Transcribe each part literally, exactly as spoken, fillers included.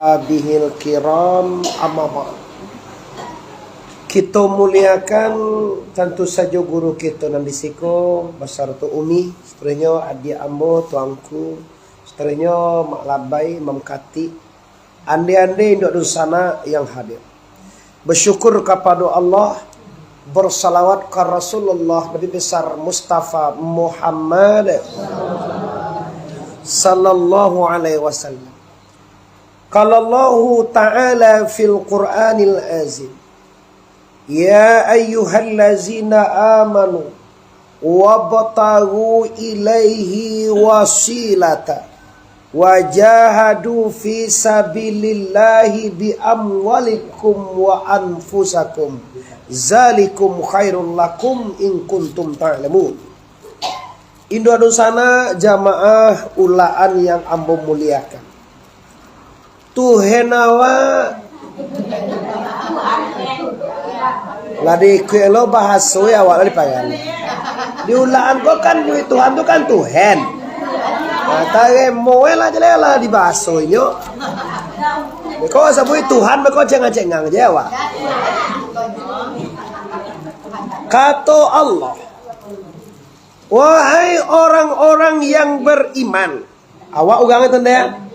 Ashabihil kiram, amma ba'd. Kito muliakan tantu sajo guru kito nan di siko, basarato umi, satuanyo adiak ambo, tuangku, satuanyo Mak Labai, Mam Katik, ande-ande induak dunsanak yang hadir. Basyukur kapado Allah, bersalawat ka Rasulullah Nabi Besar Mustafa Muhammad sallallahu alaihi wasallam. Qala Allahu ta'ala fil Qur'anil Azim, "Ya ayyuhallazina amanu wabtaghu ilaihi wasilata wajahadu fi sabilillahi bi amwalikum wa anfusakum, zalikum khairul lakum in kuntum ta'lamun." Induak dunsanak, jamaah ulaan yang ambo muliakan. Tuhan awak. Lah diikuik lo bahaso awak lah dipagali. Di ulaan ko kan duit Tuhan tu kan Tuhan. Nah, taremo lah je lah dibahaso inyo. Ko sabuik Tuhan, ko cengang-cengang je awak. Kato Allah, "Wahai orang-orang yang beriman." Awak urang itu ndak?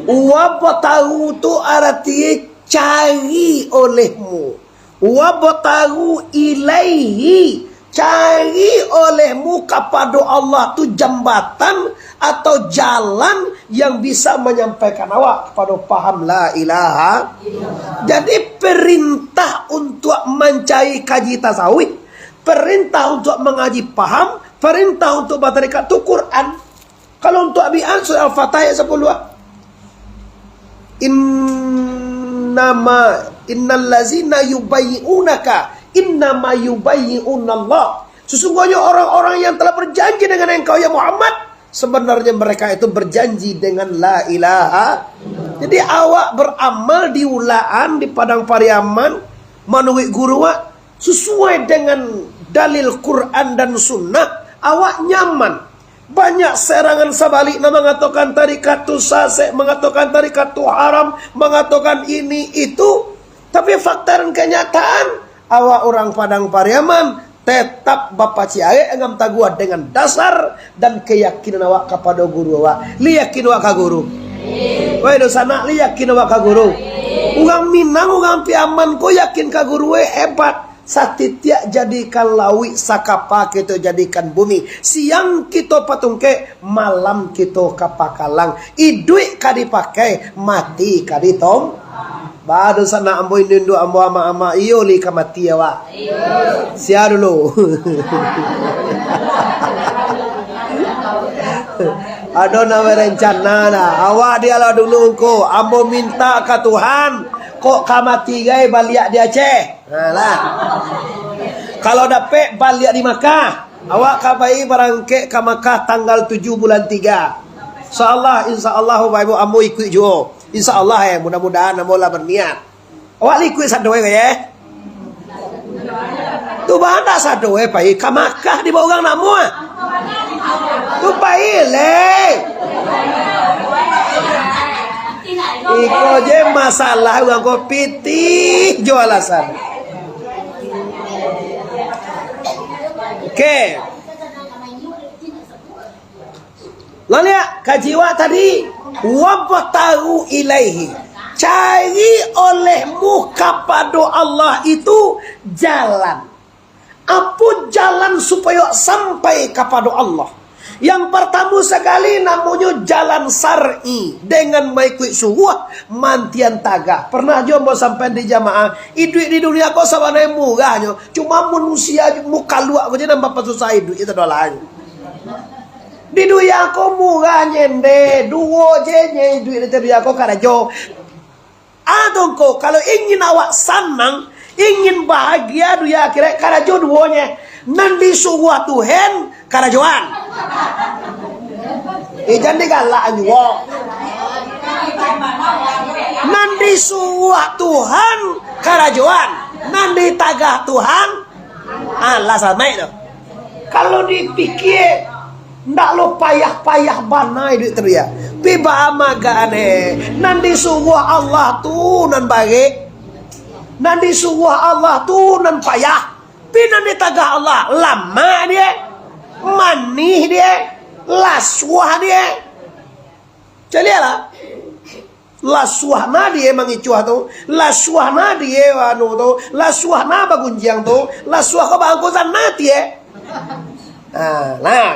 Wabtaghu tu arati cari olehmu. Wabtaghu ilaihi, cari olehmu kapado Allah tu jambatan atau jalan yang bisa manyampaikan awak kapado paham la ilaha. Jadi, perintah untuak mancari kaji tasawuf, perintah untuak mangaji paham, perintah untuak batarikat tu Quran. Kalau untuak bid'ah, surah Al-Fatihah ayat sapuluah. Innama, innallazina yubayyi'unaka, innama yubayyi'unallah. Sesungguhnya orang-orang yang telah berjanji dengan engkau, ya Muhammad, sebenarnya mereka itu berjanji dengan la ilaha. Jadi, awak beramal di ulaan, di Padang Pariaman, manuruik guru awak, sesuai dengan dalil Quran dan Sunnah, awak nyaman. Banyak serangan sabalik nan mangatokan tarikat tu sasek, mangatokan tarikat tu haram, mangatokan ini itu. Tapi fakta dan kenyataan, awak urang Padang Pariaman tetap bapacik arek ngam taguah dengan dasar dan keyakinan awak kapado guru awak. Li yakin awak ka guru? Wahai dunsanak, li yakin awak ka guru? Urang Minang, urang Piaman ko yakin ka guru, eh, hebat. Satitiak jadikan lauik, sakapa kito jadikan bumi. Siang kito patungkek, malam kito ka pakalang. Iduik ka dipakai, mati ka ditom-, Ba, dunsanak ambo, induak-induak ambo, amak-amak, iyo li ka mati awak? Sia dulu. Ado nan barencana dah. Awak dialah dulu ko. Ambo minta ka Tuhan, kok ka mati gai baliak di Aceh. Nah, lah. Kalau dapek baliak di Makkah, awak ka pai barangkek ka Makkah tanggal tujuh bulan tiga. Insya Allah, insya Allah, Bapak Ibu, ambo ikuik juo. Insya Allah, eh, mudah-mudahan ambo lah berniat. Awak lah ikuik sado, eh, eh. Tu bah ndak sado, eh, pai ka Makkah di bawah urang nak muah. Tu pai leh. Iko je masalah urang ko pitih jo alasan. Oke. Lah liak, kaji awak tadi, "Wabtaghu ilaihi." Cari olehmu kapado Allah itu jalan. Apo jalan supayo sampai kapado Allah? Yang partamo sakali namonyo jalan syar'i, dengan maikuik suruah, mantian tagah. Pernah juo ambo sampaian di jamaah, iduik di dunia ko sabananyo murahnyo, cuma manusia mukaluak ko je nan bapasusah iduik, itu doh lah. Di dunia ko murah nyende, duo je nye iduik di dunia ko karajo. Atau ko, kalau ingin awak sanang, ingin bahagia dunia akhirat, karajo duo nye. Nan disuruah Tuhan, karajoan. Eh, jan digalak juo. Nan disuruah Tuhan, karajoan. Nan ditagah Tuhan, alah, samaik tu. Kalau dipikia, ndak lo payah-payah bana iduik tu, ya. Pi baa magaan e, nan disuruah Allah tu nan barek, nan disuruah Allah tu nan payah, pi nan ditagah Allah, lamak die, manih die, lasuah die. Caliaklah, lasuah na die mangicuah tu, lasuah na die anu tu, lasuah na bagunjiang tu, lasuah ko baangkuzan na tie. Ha, nah.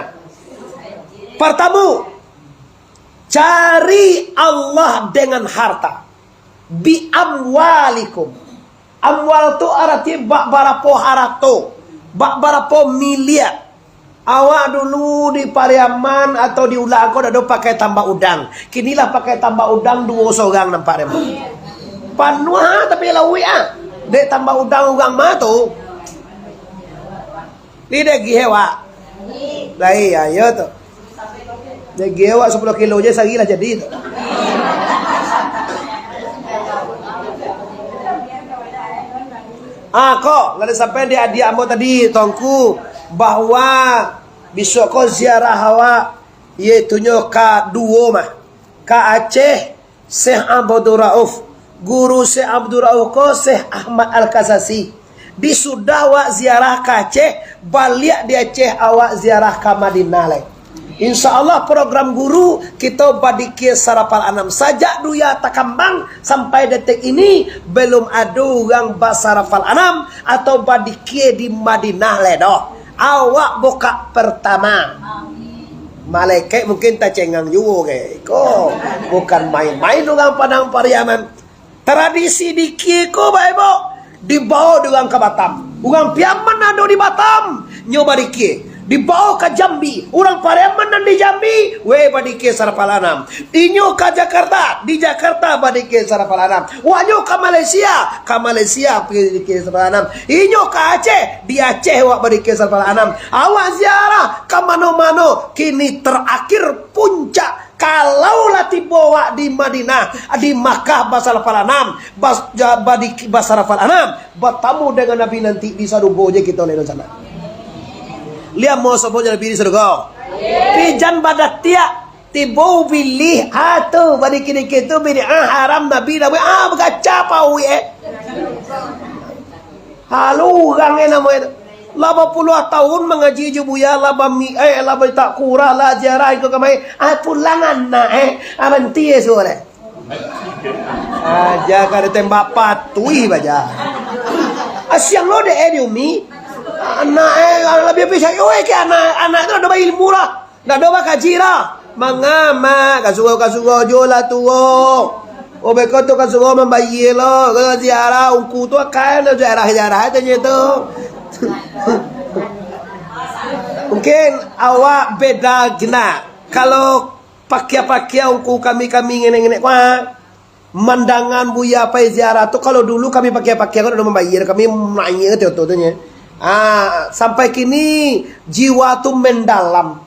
Partamo, cari Allah dengan harta. Bi amwalikum. Amwal tu arati bak barapo harato, bak barapo miliar. Awak dulu di Pariaman atau di Ulak ko dak ado pakai tambak udang. Kini lah pakai tambak udang duo sorang nampak dek. Panuah tapi lauik ah. Dek tambak udang urang ma tu. Ni dagih awak. Lai, iyo tu. Dagih awak sapuluah kilo je sahari lah jadi tu. Ah, ko, lah disampaian di adiak ambo tadi, Tuangku, bahwa bisuak ko ziarah awak, yaitunyo ka duo mah, ka Aceh, Syekh Abdul Rauf. Guru Syekh Abdul Rauf ko Syekh Ahmad Al-Kasasi. Di sudah awak ziarah ka Aceh, baliak di Aceh awak ziarah ka Madinah lai. Insya Allah program guru kito badikir sarafal anam. Sajak dunia takambang sampai detik ini, belum ado urang basarafal anam atau badikir di Madinah lai doh. Awak bukak pertama. Malaikat mungkin tacengang juo, ge. Ko, bukan main-main urang Padang Pariaman. Tradisi dikir ko, Bapak Ibu, dibao dek urang ka Batam. Urang Piaman ado di Batam, nyo badikir. Dibao ka Jambi, urang Pariaman nan di Jambi, weh, badikir sarafal anam. Inyo ka Jakarta, di Jakarta badikir sarafal anam. Wak nyo ka Malaysia, ka Malaysia badikir sarafal anam. Inyo ka Aceh, di Aceh wak badikir sarafal anam. Awak ziarah ka mano-mano, kini terakhir puncak. Kalau lah tibo wak di Madinah, di Makkah basarafal anam, bas-, ja-, badi-, basarafal anam, batamu dengan Nabi nanti di sarugo je kito lai di sana. Liamo sobo je Nabi di sarugo. Pijan badatiak, tibo bilih, ah, tu, badikir-dikir tu, bid'ah, haram, Nabi dah buek, ah, bagaca pauik, eh. Halu urang, eh, namo itu. Lah bapuluah tahun mangaji jo buya, lah bami-, eh, lah balitak kurah, lah ziarah iko kamari. Ah, pulang anak, eh. Ah, banti, eh, suruh, eh. Aja ka ditembak patuih baja. Ah, siang lo dek, eh, di umi. Anak, eh, labiah pisah. Oi, ke anak, anak tu ado bailmu lah. Ndak ado bakaji doh. Mangamak, ka surau, ka surau jo lah tuo. Oh, beko tu ka surau mambayia lo. Kalau ziarah ungku tu akan ziarah-ziarah aja nyo tu. Mungkin awak beda gina. Kalau pakia-pakia ungku kami-kami ngenek-ngenek, wah. Mandangan buya pai ziarah tu, kalau dulu kami pakia-pakia kan udah mambayar, kami naiak tu, tu, tu, nya. Ah, sampai kini jiwa tu mendalam.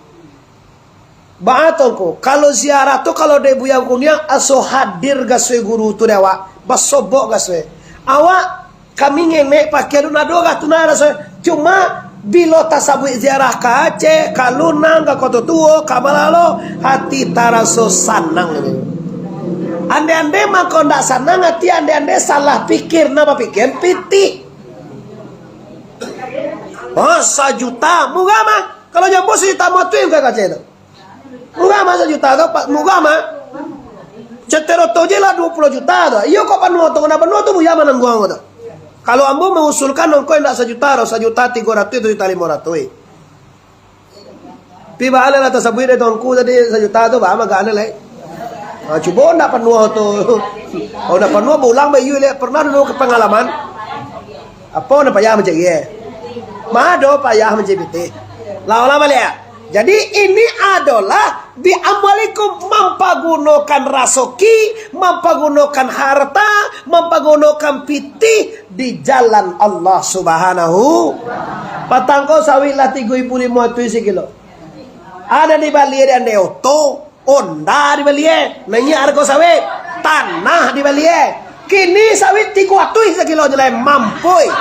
Baa tu ko, kalau ziarah tu, kalau dek buya kuniang, aso hadir gasoi guru tu dek awak, basobok gasoi. Awak Kami ngenek pakia tu nado rah tu nah raso. Cuma, bilo tasabuik ziarah ka Aceh, ka Lunang, ka Koto Tuo, ka Balalo, hati taraso sanang ini. Ande-ande mangko ndak sanang hati, ande-ande salah pikir, nah bapikia pitih. Oh, sajuta, murah mah. Kalau jambo sajuta mah tu yang ka Aceh tu. Murah mah sajuta tu, Pak, murah mah. Cetero tu je lah dua puluh juta tu. Iyo kok panuah tu, kena panuah tu buya manangguang tu. Kalau ambo mengusulkan ongkos indak sajuta, sajuta tigo ratuih, sajuta limo ratuih. Tapi baa lah tasabuik dek tuangku tadi sajuta tu, baa mah agak aneh lai. Ha, cubo ndak panuah tu. Kalau ndak panuah, pulang bayu lai. Pernah dulu ke pengalaman. Apo nan payah mancari, eh? Mado payah mancari pitih. Lah, ulang baliak, eh? Jadi, ini adolah bi amwalikum, mampagunokan rasoki, mampagunokan harta, mampagunokan pitih di jalan Allah Subhanahu. Patang ko sawit lah tigo ribu limo ratuih sakilo. Ado dibali di andai oto. Onda dibali, eh. Naiak hargo sawit. Tanah dibali, eh. Kini sawit tigo ratuih sakilo je lai, mampu, eh.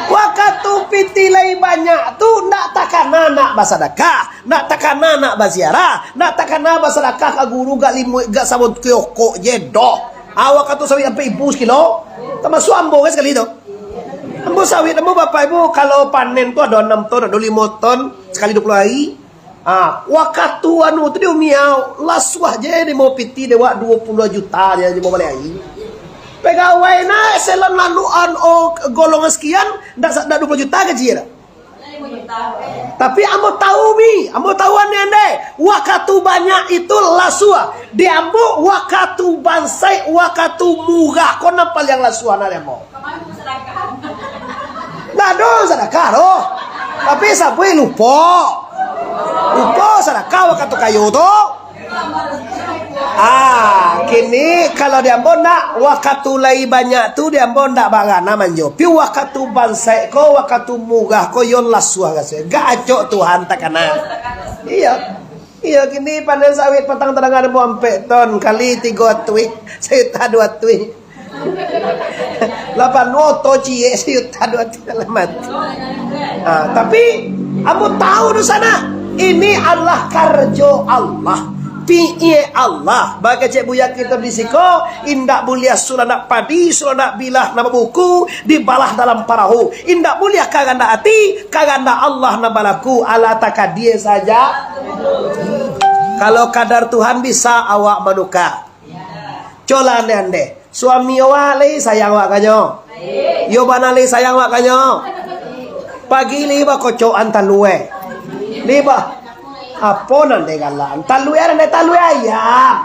Ko Wakatu pitih lai banyak tu, ndak takana nak basadakah, ndak takana nak baziarah, ndak takana basadakah ka guru, gak limo, gak sabon kiokok je doh. Ah, wakatu sawit ampek ibu sakilo, tamasuak ambo kan sakali tu. Ambo sawit, ambo bapak ibu, kalau panen tu ado anam ton, ado limo ton, sakali duo puluah ari. Ah, wakatu anu tu di Umi, ah, lasuah je di mau pitih dek wak duo puluah juta je, je mau balai aia. Pegawai na eselon lalu an, oh, golongan sekian, ndak sa-, ndak duo puluah juta gaji dah. Tapi ambo tahu, Mi, ambo tahu ande-ande. Wakatu banyak itu lasuah. Di ambo wakatu bansaik, wakatu murah, ko nan paliang lasuah na di ambo. Ndak ado sadakah doh. Tapi sabuik lupo. Lupo sadakah wakatu kayo tu. Ah, kini kalau di ambo ndak, wakatu lai banyak tu di ambo ndak bagana manjo. Pi wakatu bansaik ko, wakatu murah ko, yo lasuah raso. Gak acok Tuhan takana. Iyo. Iyo, kini panen sawit patang tadanga ambo ampek ton kali tigo atuih, sajuta duo atuih. Lapan oto ciek sajuta duo atuih lah mati. Ah, tapi ambo tahu tu sanak, ini adalah karajo Allah. Piie Allah, bak kecek buya kito di siko, indak buliah sulanak padi, sulanak bilah nan babuku, dibalah dalam parahu. Indak buliah kahandak ati, kahandak Allah nan balaku, alah takadie saja. Kalau kadar Tuhan bisa awak manuka. Colah ande-ande. Suami awak lai sayang awak ka nyo? Iyo bana lai sayang awak ka nyo. Pagi lai bakocokan talua. Lai ba-, apo nan dek galaan? Talua nan dek talua ayam.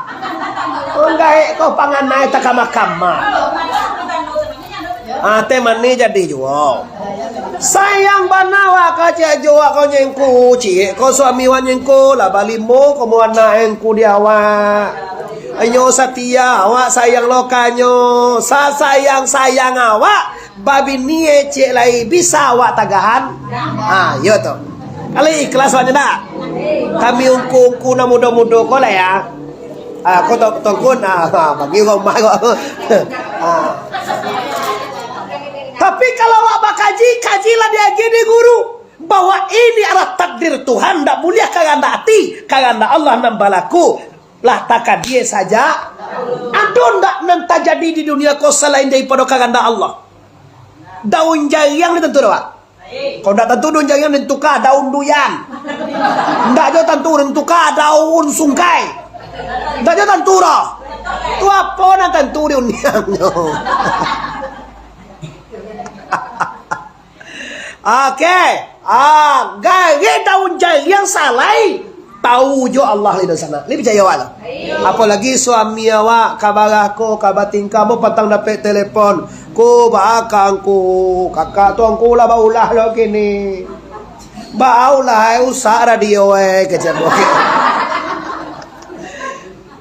Urang gaek ko panganai takama-kama. Ah, teh manih jadi juo. Sayang bana awak ka ciek jo awak ko nyengku, ciek ko suami awak nyengku, lah balimo ko anak nyengku di awak. Inyo satia, awak sayang lo ka nyo. Sasayang-sayang awak, babini ciek lai bisa awak tagahan? Ah, iyo tu. Kalau ikhlas awak nyo ndak? Kami ungku-ungku nan mudo-mudo ko lah ya. Ah, ko tu, tu ko, ah, ah, bagi rumah ko. Ah. Tapi kalau awak bakaji, kajilah diagiah di guru, bahwa ini adalah takdir Tuhan, ndak buliah kahandak ati, kahandak Allah nan balaku. Lah takadie saja. Ado ndak nan tajadi di dunia ko salain daripado kahandak Allah? Daun jariang ni tantu ado, Pak? Kok ndak tantu daun jariang, den tuka daun duyan. Ndak jo tantu den tuka daun sungkai. Ndak jo tantu doh. Tu apo nan tantu di undiang tu? Oke. Ah, gari daun jariang salai. Tahu jo Allah lai dunsanak. Lai picayo awak tu. Apolagi suami awak ka barah ko, ka batingkah, ambo patang dapek telepon. Ko baa ka angku, kakak tu angku lah baulah lo kini. Baulah ai, usak radio ai, kecek ambo.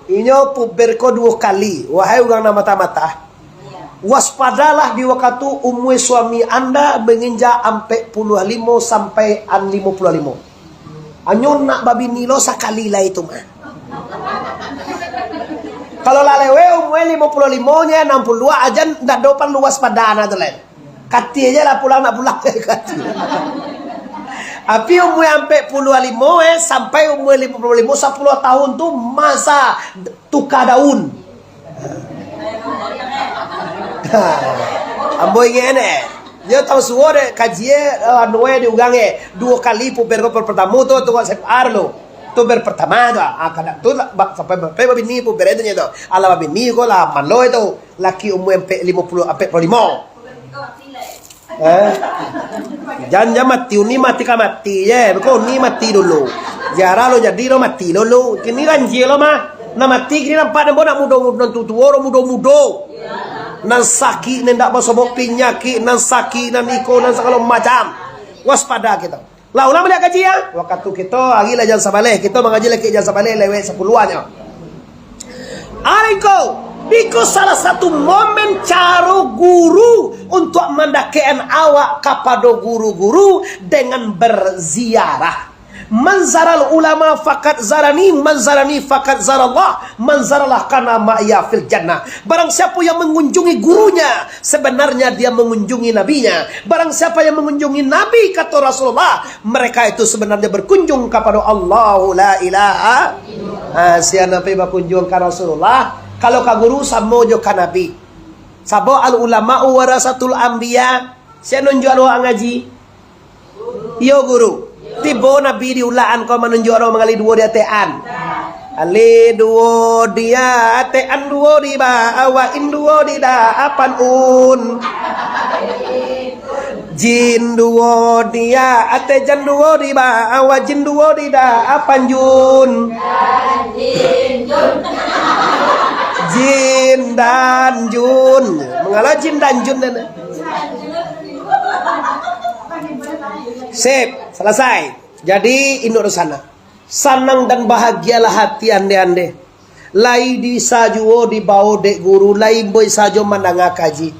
Inyo puber ko duo kali, wahai urang nan matah-matah. Waspadalah di wakatu umua suami anda manginjak ampek puluah limo sampai an limo puluah limo. Anyo nak babini lo sakali lai tu mah. Kalau lah lewek umua limo puluah limo nyo, anam puluah aja ndak ado parlu waspada na tu lai. Kati aja lah pulang nak pulang kati. Tapi umua ampek puluah limo eh, sampai umua limo puluah limo, sapuluah tahun tu masa tuka daun. Ha. Ambo ingek ne. Yo tahu suo dek kaji e, anu e di urang e. Duo kali puber ko, puber pertamo tu, tu S F R lo. Tu puber pertama tu. Ah, kada tu lah, ba-, sampai, sampai babini puber itu nyo tu. Alah babini ko lah malo itu. Laki umua ampek limo puluah, ampek puluah limo. Eh? Jan, jan mati, uni mati ka mati je. Beko uni mati dulu. Jarang lo jadi lo mati dulu. Kini ganjia lo mah. Nan mati kini nampak nan nak mudo-mudo, nan tuo-tuo, mudo-mudo. Nan sakik, nan ndak basobok pinyakik, nan sakik, nan iko, nan sagalo macam. Waspada kito. Lah, ulang baliak kaji, ya. Wakatu kito, ari lah jam sabaleh. Kito mangaji laki jam sabaleh lewek sapuluah nyo. Ari ko, biko salah satu momen caro guru untuak mandakekan awak kapado guru-guru dengan berziarah. "Man zaral ulama faqad zarani, man zarani faqad zarallah, man zarallaha kana ma'iyya fil jannah." Barang siapa yang mengunjungi gurunya, sebenarnya dia mengunjungi nabinya. Barang siapa yang mengunjungi nabi, kata Rasulullah, mereka itu sebenarnya berkunjung kepada Allahu la ilaha. Ah, sia nan pai bakunjung ka Rasulullah, kalau ka guru samo jo ka nabi. Sabab al ulama'u warasatul anbiya. Sia nunjuak awak ngaji? Iyo, guru. Tibo Nabi di ulakan ko manunjuak awak mangalih duo di ateh an. Alif duo di ateh an, duo di bawah in, duo di dapan un. Jin duo di ateh jan, duo di bawah jin, duo di dapan jun. Jin dan jun. Mangala jin dan jun dan. Sip, salasai. Jadi, induak dunsanak, sanang dan bahagialah hati ande-ande. Lai bisa juo dibawo dek guru, lai bisa juo mandanga kaji.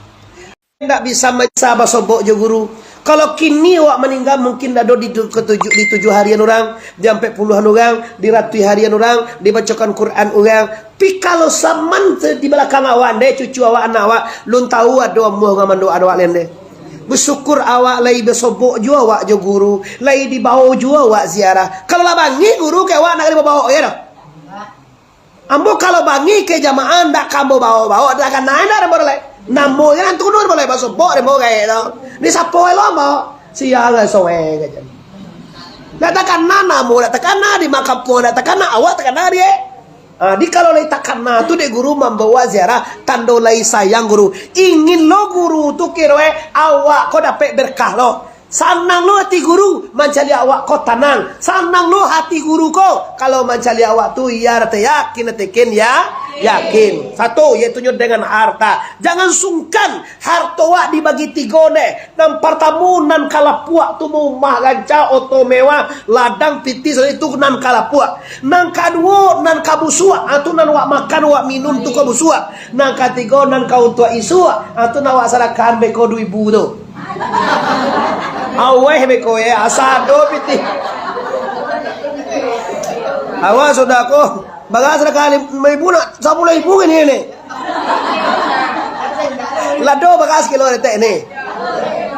Indak bisa, bisa basobok jo guru. Kalau kini awak maningga, mungkin ado di tu-, ketujuh, di tujuah harian urang, di ampek puluahan urang, di ratuih harian urang, dibacokan Quran urang. Pi kalau saman tu di balakang awak, ndeh, cucu awak, anak awak, lun tahu ado amuah urang mandoakan awak lai, ndeh. Basyukur awak lai basobok juo awak jo guru, lai dibawo juo awak ziarah. Kalau lah bangih guru ka awak, ndak ka dibawo-bawo, yo doh? Ambo kalau bangih ka jamaah, ndak ka ambo bawo-bawo, ndak ka naiak, ndak ambo lai. Namo je nan tuno ambo lai, basobok ambo gaek tu. Di sapo elok ambo? Sia lai soe, kato. Ndak takana namo, ndak takana di ma kampuang, ndak takana awak, takana di, eh. Ah, di kalau lai takana tu dek guru mambawa ziarah, tando lai sayang guru. Ingin lo guru tu kiro, eh, awak ko dapek berkah lo. Sanang lo ati guru mancaliak awak ko tanang. Sanang lo hati guru ko kalau mancaliak awak tu, iyo, rasa yakin, yakin, ya, yakin. Satu, yaitunyo dengan harta. Jangan sungkan. Harto awak dibagi tigo, ndeh. Nan partamo, nan ka lapuak tu, rumah ranca, oto mewah, ladang pitih, itu nan ka lapuak. Nan kaduo, nan ka busuak, ah, tu nan awak makan, awak minum tu ka busuak. Nan katigo, nan ka untuak isuak, ah, tu nan awak sadakahan beko duo ribu tu. Aweh beko, yo, asa ado pitih. Awak sudah ko, bara sadakah limo ribu, nak sapuluah ribu kini ni. Lado bara sakilo detek ni.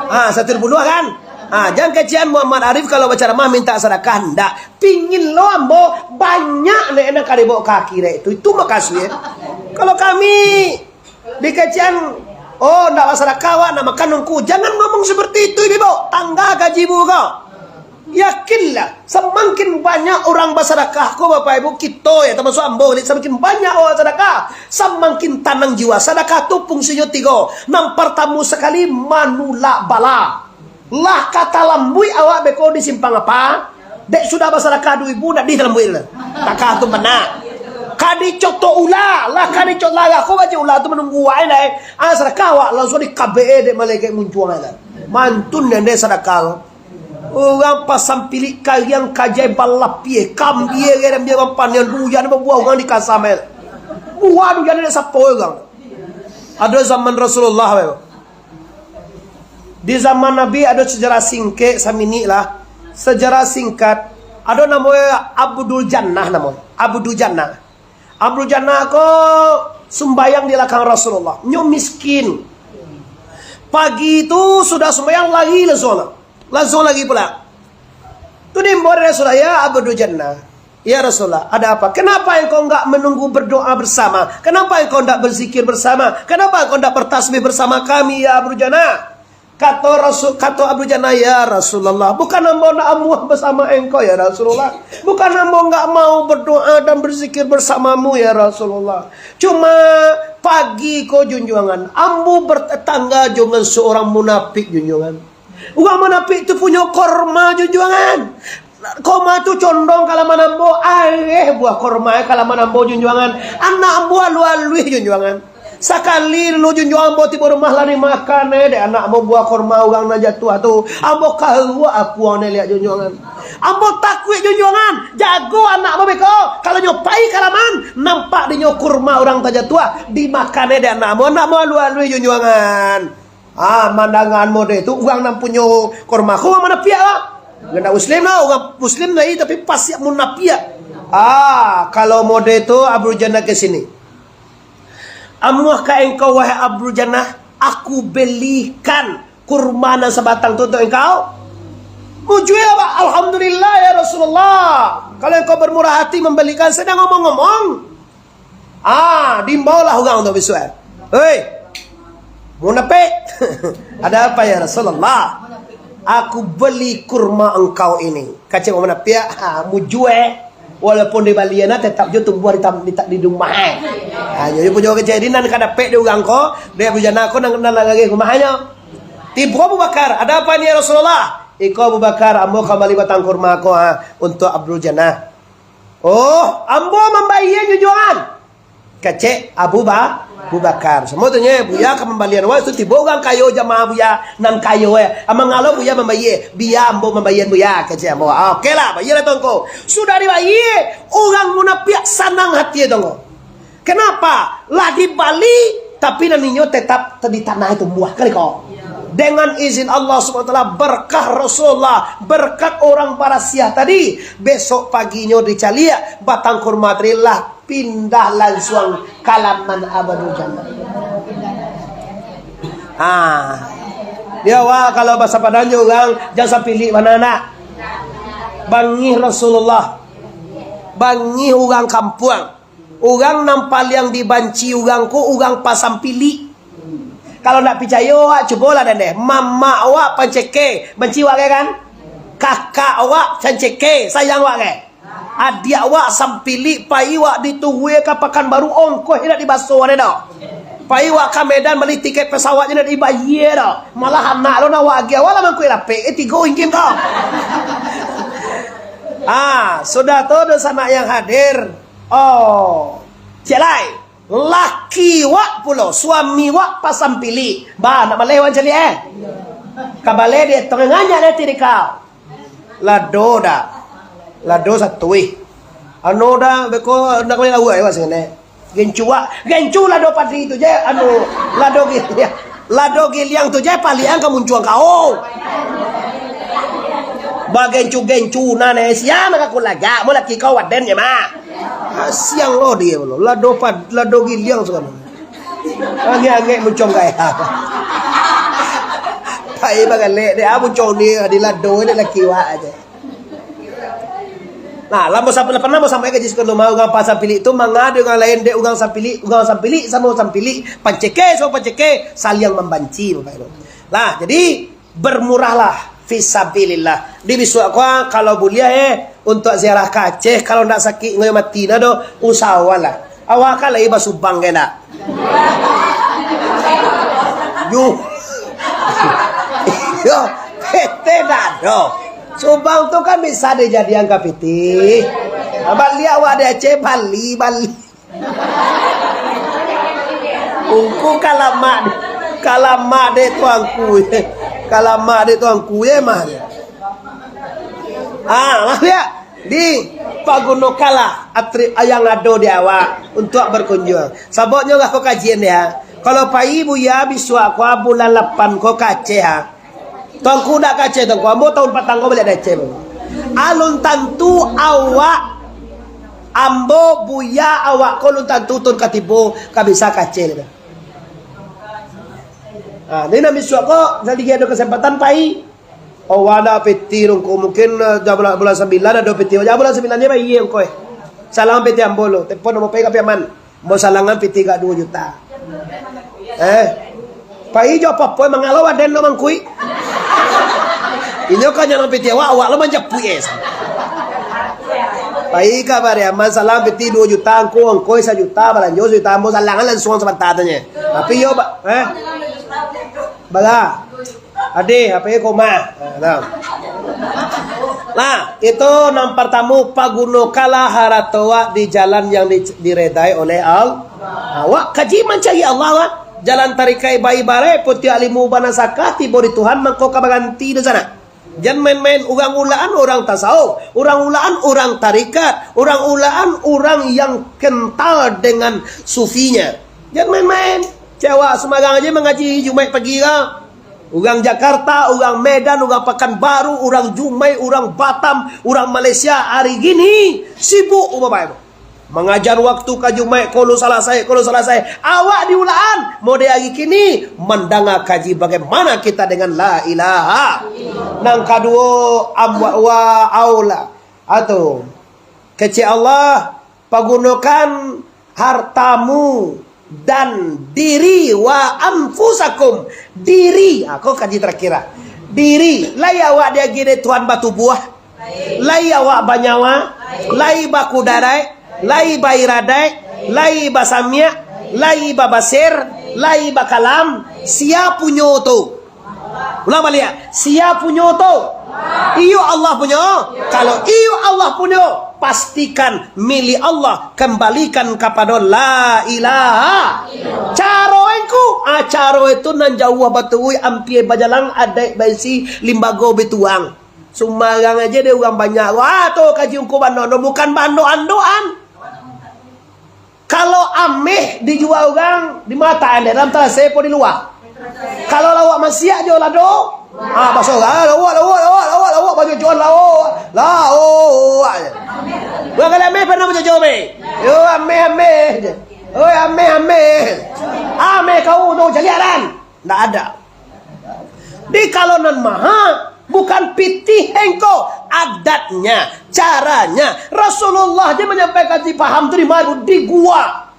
Ah, satu ribu dua kan? Ah, jan kecek an Muhammad Arif kalau bacaramah minta sadakah, ndak. Pingin lo ambo banyak nek nan ka dibaok ka akhirat tu. Itu makasuik, eh. Kalau kami dikecek an, "Oh, ndak basadakah awak, ndak makan ungku." Jangan ngomong seperti itu, Ibu. Tangga gaji bu ko. Yakinlah, samakin banyak urang basadakah ko, Bapak Ibu, kito, yo, tamasuak ambo, samakin banyak urang sadakah, samakin tanang jiwa. Sadakah tu fungsinyo tigo. Nan partamo sakali, manulak bala. Lah ka talambuik awak beko di simpang apa? Dek sudah basadakah duo ribu, ndak di talambuik lah. Takah tu bana. Ka dicotok ula, lah ka dicotok lah, ko baco ula tu manunggu awak lai. Ah, sadakah awak, langsuang dikabek dek malaikat muncuang lah. Mantun nan dek sadakah tu. Urang pasang pilik kariang kajai balapie, kambie gai dan bia mampaniang, duyan babuah urang dikasam ai. Buah duyan dek sapo urang. Ado zaman Rasulullah, bae. Di zaman Nabi ado sejarah singkek, saminik lah. Sejarah singkat, ado namonyo Abdul Jannah, namonyo Abdul Jannah. Abdul Jannah ko sumbayang di lakang Rasulullah. Nyo miskin. Pagi tu sudah sumbayang, lari langsuang lah. Langsuang lari pulang. Tu diimbau dek Rasulullah, "Ya Abdul Jannah, ya Rasulullah, ada apa? Kenapa engkau enggak menunggu berdoa bersama? Kenapa engkau enggak berzikir bersama? Kenapa engkau enggak bertasbih bersama kami, ya Abdul Jannah?" Kato Rasul, kato Abdul Jannah, "Ya Rasulullah, bukan ambo ndak amuah bersama engkau, ya Rasulullah. Bukan ambo enggak mau berdoa dan berzikir bersamamu, ya Rasulullah. Cuma pagi ko, junjuangan, ambo bertetangga jo seorang munafik, junjuangan." Urang munafik tu punyo korma, junjuangan. Korma tu condong ka laman ambo, areh buah korma ka laman ambo, junjuangan. Anak ambo aluih-aluih, junjuangan. Sakali dulu, junjuangan, ambo tibo rumah lah dimakan, eh, dek anak ambo buah korma urang nan jatuah tu. Ambo karuak akuang dek liak, junjuangan. Ambo takuik, junjuangan. Jago anak ambo beko. Kalau nyo pai ka laman, nampak dinyo kurma urang tajatuah, dimakan, eh, dek anak ambo. Anak ambo aluih-aluih, junjuangan. Ah, mandangaan model tu, urang nan punyo korma ko urang munapiak lah. Bukan ndak muslim lah, urang muslim lai, tapi pasiak munapiak. Ah, kalau mode tu, Abdul Jannah ka siko. Amuahkah engkau, wahai Abdul Jannah, aku belikan kurma nan sabatang tu untuak engkau? Mujue, Pak. Alhamdulillah, ya Rasulullah. Kalau engkau bermurah hati membelikan, sadang ngomong-ngomong. Ah, diimbaulah urang tu bisuak. "Hei, munafik." "Ada apa, ya Rasulullah?" "Aku beli kurma engkau ini." Kecek urang munapiak, "Ha, mujue." Walaupun dibali anak, tetap jo tumbuah di, tam- di, ta- di rumah, eh. Ha, jadi punyo kecek, jadi nan ka dapek di urang ko, dek Abdul Jannah ko nan, nan lagi rumahnyo. Tibo Abu Bakar, "Ada apa ni, ya Rasulullah?" "Iko Abu Bakar, ambo ka mambali batang kurma ko, ha, untuak Abdul Jannah." "Oh, ambo mambayia jujuan," kecek Abu Ba- Abu Bakar. Samo tu nyo, "Buya ka mambalian awak tu, tibo urang kayo jamaah Buya, nan kayo, eh. Amang alo Buya mambayia, bia ambo mambalian Buya," kecek ambo. "Ah, oke lah, bayialah tu ngku." Sudah dibayia, urang munapiak sanang hati tu ngku. Kenapa? Lah dibali, tapi nan inyo tetap di tanah itu buah kali ko. Dengan izin Allah Subhanahu Wa Taala, berkah Rasulullah, berkat orang barasiah tadi, besok paginyo dicaliak batang kurma tadi lah pindah lansuang ka laman Abdul Jannah. Ha. Dia awak kalau basa Padang jo urang, jan sampilik bana nak. Bangih Rasulullah. Bangih urang kampuang. Urang nan paliang dibanci urang ko, urang pasampilik. Kalau ndak picayo, awak cubolah den deh. Mamak awak panceke, banci awak ke kan? Kakak awak panceke, sayang awak ke? Adiak awak sampilik, pai awak dituruikan ka Pakanbaru, ongkoh indak dibaso deh doh. Pai awak ka Medan bali tiket pesawat indak dibayia doh. Malah anak lo nak awak agiah, awak lah mangkuik lapek, eh, tigo inggin ko. Ah, sudah tu, dunsanak yang hadir. Oh, ciek lai. Laki wak pulo, suami wak pasampilik. Ba, nak baleh wan caliak, eh? Ka baleh di etong nganyak nanti di kau. Lado dah. Lado satuih. Anu dah, beko nak kami lawa ya, sini. Gencu wak, gencu lado padi tu je, anu, lado giliang. Lado giliang tu je, paliang ka muncuang kau. Bagencu-gencu, nah, ne, siang nak aku lagak, mau laki kau waden je, mak. Ah, siang lo dia lo. Lado pad, lado giliang sudah. Angek-angek muncong gaya. Pai bagalek deh, ah, muncong ni di lado ni laki wak aja. Nah, lah mo sampai, lah pernah mo sampai ka jis kono mah, urang pasampilik tu mangado urang lain dek urang sampilik, urang sampilik samo sampilik, panceke samo panceke, saliang mambanci, Bapak Ibu. Lah, jadi bermurahlah fisabilillah. Di bisuak ko, kalau buliah, eh, untuak ziarah ka Aceh, kalau ndak sakik ngoyo mati nah doh, usahoanlah. Awak kan lai basumbang ka indak? Yu. Iyo, pete ndak doh. Sumbang tu kan bisa dijadian ka piti. Bali awak di Aceh, bali, bali. Ungku kalamak, kalamak dek tuanku, eh. Kalamak dek tuanku, eh, mah. Ah, mah, ya. Di, pagunokanlah atri-, yang ado di awak untuak berkunjung. Sababnyo lah ko kajian dia. Kalau pai Buya bisuak ko bulan lapan ko ka Aceh, ha. Tuanku ndak ka Aceh, Tuanku. Ambo tahun patang ko baliak dari Aceh. Alun tantu awak, ambo, Buya, awak ko alun tantu tahun katibo ka bisa ka Aceh. Ha, ni nan bisuak ko, sadikit ado kesempatan pai. Oh, ada piti dong ko. Mungkin, eh, jam bulan, bulan sambilan ado piti. Jam bulan sambilan je pai angko, eh. Salang piti ambo lo. Telepon ambo pai ka Piaman. Ambo salangan piti ka duo juta. Eh. Pai jo apo-apo, mangalo waden lo mangkuik. Inyo kan nyalang piti awak, awak lo manjapuik, eh. Pai ka Piaman, salang piti duo juta, angko, angko sajuta, balanjo sajuta, ambo salangan langsuang sabanta tanyo. Tapi yo, ba-, eh. Bara? Adih, apo yo koma? Nah, nah. Nah, itu nan partamo, pagunokanlah harato awak di jalan yang di-, diredai oleh Allah. Awak kaji mancari Allah, wak. Jalan tarikaik baibarat, putiak limu banasakah, tibo di Tuhan mangko ka baganti di sana. Jan main-main, urang ulaan urang tasawuf, urang ulaan urang tarikat, urang ulaan urang yang kental dengan sufinya. Jan main-main. Cek awak sumarang aja mangaji Jumaik pagi ka. Urang Jakarta, urang Medan, urang Pakanbaru, urang Jumai, urang Batam, urang Malaysia ari gini sibuk, Bapak Ibu. Mangajar waktu ka Jumaik, kalau salasai, kalau salasai. Awak di ulaan, mode ari kini, mandanga kaji bagaimana kita dengan la ilaha. Nang kaduo, amwa wa aula. Atu, kecek Allah, pagunokan hartamu dan diri, wa anfusakum, diri. Ah, ko kaji terakhir ah. Diri, lai awak diagiah dek Tuhan batubuah? Lai awak banyawa, lai bakudaraik, lai bairadaik, lai basamiak, lai babasir, lai bakalam, sia punyo tu? Ulang baliak, sia punyo tu? Iyo Allah punyo. Kalau iyo Allah punyo, pastikan milik Allah, kambalikan kapado la ilaha. Caro engku, ah, caro itu nan jauah batua, ampia bajalang, adaik baisi, limbago bituang. Sumbarang aja deh urang banyak. Wah, tu kaji ungku bando, no, bukan bando andoan. Kalau ameh dijua urang, di ma talatak deh, dalam tarasai po di lua? Kalau lauak masiak jo lado, ah, baso, ah, lauak, lauak, lauak, lauak, lauak, bajojoan lauak, lauak. Urang kali ameh pernah bajojo, ameh? Yo, ameh, ameh. Oi, ameh, ameh. Ameh kau tu, caliak kan? Ndak ada. Di kalau nan maha, bukan pitih engko, adatnya, caranya. Rasulullah je manyampaikan si paham tu di maru, di gua.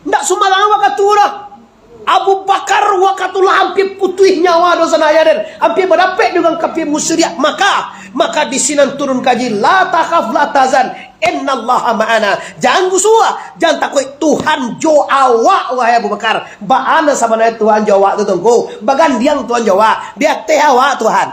Ndak sumbarang wakatu dah. Abu Bakar wakatu lah ampia putuih nyawa doh sanaya den, ampia badapek dengan kafir musyrik Makkah. Maka di sinan turun kaji, "La takhaf, la tahzan, innallaha ma'ana." Jangan gusua, jangan takuik, Tuhan jo awak, wahai Abu Bakar. Baa nan sabananyo Tuhan jo awak tu, Tungku? Bagandiang Tuhan jo awak. Di ateh awak Tuhan.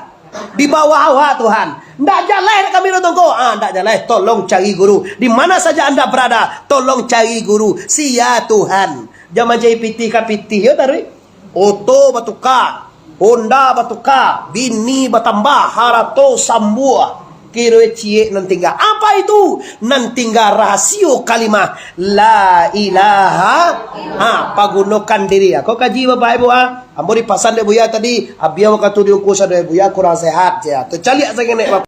Di bawah awak Tuhan. Ndak jaleh dek kami tu, Tungku. Ah, ndak jaleh. Tolong cari guru. Di mana saja anda berada, tolong cari guru. Sia Tuhan. Jan mancari pitih ka pitih, yo taruih. Oto batuka, Honda batuka, bini batambah, harato sambuah. Kiro ciek nan tingga. Apa itu? Nan tingga rahasio kalimah la ilaha. Ha, pagunokan diri. Ko kaji Bapak Ibu, ah. Ambo dipasan dek Buya tadi, abih wakatu diungku sadonyo Buya kurang sehat, sia. Tacaliak saketek, Bapak.